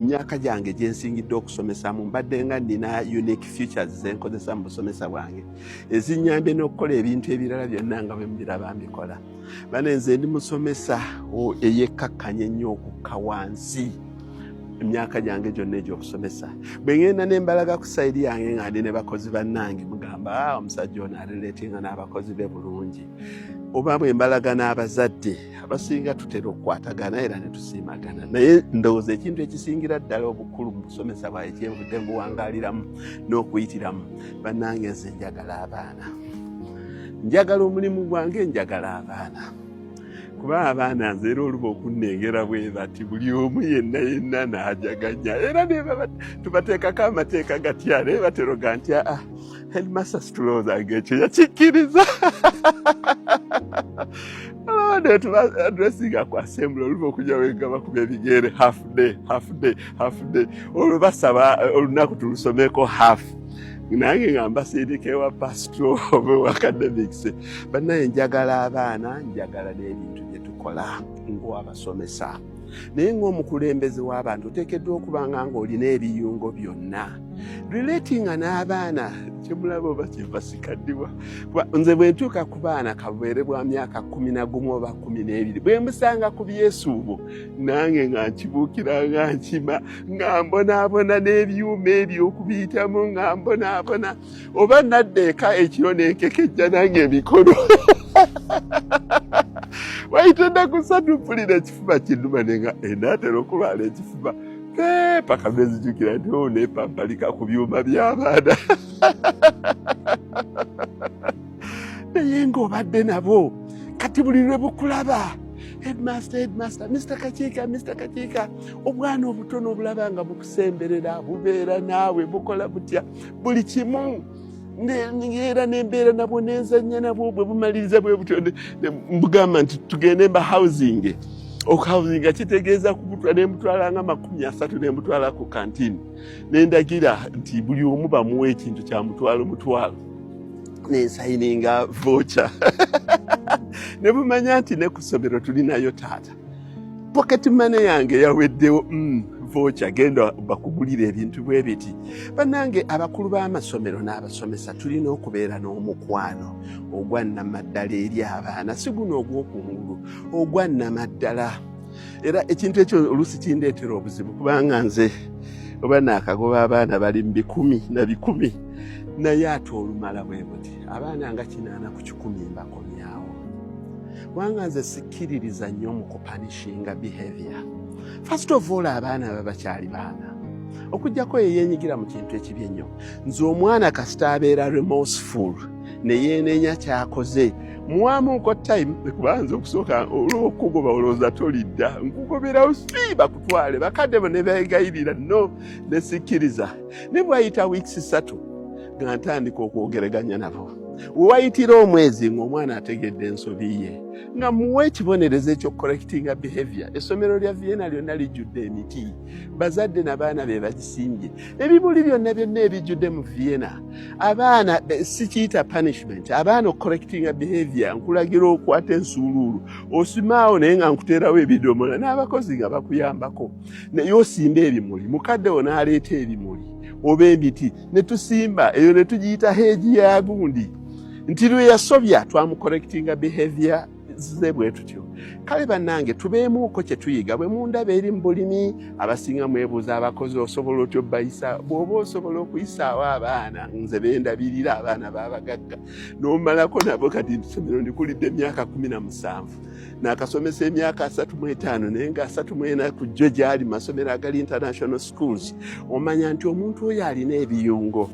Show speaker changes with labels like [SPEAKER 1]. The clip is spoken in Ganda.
[SPEAKER 1] Myaka gyange gyensingidde okusomesamu, mbadde nga nina unique features zenkozesa mu busomesa bwange ezinyambye n'okukola ebintu ebirala byonna nga bwe mubiraba mbikola. Bane, nze ndi musomesa eyekkakkanya ennyo okukka wansi. Emyaka gyange gyonna egy'okusomesa, bwe ŋŋenda ne mbalaga ku side yange nga ndi ne bakozi bannange, mugamba, "Ah, omusajja ono arelatinga n'abakozi be bulungi." Oba bwe mbalaga n'abazadde, abasinga tutera okukwatagana era ne tusiimagana. Naye ndowooza ekintu ekisingira ddala obukulu mu busomesa bwaye kyenvudde mbuwangaaliramu n'okuyitiramu, bannange, nze njagala abaana, njagala omulimu gwange, njagala abaana, kuba abaana nze era oluba okunnengera bwe bati, buli omu yenna yenna n'ajaganya. Era tubateekako amateeka gatya, naye bateroga nti, "Aa, headmaster situlowooza ngaekyo yakikkiriza." Alaba tuba addressinga ku assembly, oluba okujja wenga bakuba ebigere, half day, half day, half day. Olwo basaba olunaku tulusomeko half, nange nga mbasindika ewa pastor oba ewa academics. Bannaye, njagala abaana, njagala n'ebintu bye tukola ng'abasomesa. Naye ng'omukulembeze w'abantu, oteekeddwa okuba nga ng'olina ebiyungo byonna, relatinga n'abaana. Kyemulaba oba kyenva sikaddibwa, nze bwe ntuuka ku baana, kabubeere bwa myaka 11 oba 12, bwe mbusanga ku byesuubo, nange nga nkibuukira, nga nkima, nga mbonaabona n'ebyuma ebyo okubiyitamu, nga mbonaabona. Oba nadda eka ekiro nenkekejja nange emikono, wayita ennaku 3 mpulira ekifuba kinnuma, nenga enaatera okulwala ekifuba, paka nenzijukira nti o nepampalika ku byuma by'abaana. Naye ng'obadde nabo, kati buli lwe bukulaba, "Headmaster, headmaster, Mr Kakiika, Mr Kakiika." Obwana obutono obulaba nga bukusemberera, bubeera naawe, bukola butya buli kimu. Era nembeera nabwo, nenzanya nabwo. Bwe bumaliriza bwe butyo, mbugamba nti tugende mba housing. Okuhousinga kitegeeza kubutwa, nembutwala nga 30, nembutwala ku kantini, nendagira nti buli omu bamuwa ekintu kya mutwalo mutwalo, nensayininga voucher, ne bumanya nti ne ku ssomero tulinayo taata. Pocket money yange yaweddewo, voucher, genda bakugulira ebintu bwe biti. Bannange, abakulu b'amasomero n'abasomesa, tulina okubeera n'omukwano ogwa nnamaddala eri abaana, si guno ogw'okungulu, ogwa nnamaddala. Era ekintu ekyo oluusi kindeetera obuzibu, kubanga nze oba naakagoba abaana bali mu bikumi na bikumi, naye ate olumala bwe buti, abaana nga 80 ku 100 mbakomyawo, kubanga nze sikkiririza nnyo mu kupunishinga behavior. First of all, abaana baba bakyali baana, okugjako ye yeenyigira mu kintu ekibi ennyo. Nze omwana kasita abeera remorseful ne yeenenya kyakoze, muwamuuko time, kubanga nze okusooka olwokugoba olowooza tolidda, nkugoberawo si bakutwale bakadde bo ne beegayirira, no nesikkiriza. Ne bwayita weeks 3 nga ntandika okwogereganya nabo, wewayitira omwezi ng'omwana ategedde ensobi ye, nga muwa ekibonerezo ekyokucorrectinga behavior. Essomero lya Vienna lyonna lijjudde emiti, bazadde n'abaana be bagisimbye. Ebimuli byonna byonna ebijjudde mu Vienna, abaana. Sikiyita punishment, abaana okucorrectinga behavior. Nkulagira okwata ensuuluulu osimaawo, naye nga nkuteerawo ebidomola n'abakozi nga bakuyambako, naye osimba ebimuli. Mukadde wo n'aleeta ebimuli oba emiti ne tusimba eyo, ne tugiyita hedge ya gundi, nti lwe yasobya twamucorrectinga behavior ze bwe tutyo. Kale bannange, tubeemuuko kye tuyiga. Bwe mundaba eri mu bulimi, abasinga mwebuuza abakozi osobola otya obbayisa. Bw'oba osobola okuyisaawo abaana, nze bendabirira abaana b'abagagga n'omalako nabo. Kati ssomero ndikulidde emyaka 17, nakasomesa emyaka 35, naye nga 34 ku jjo gyali masomero agali international schools. Omanya nti omuntu oyo alina ebiyungo.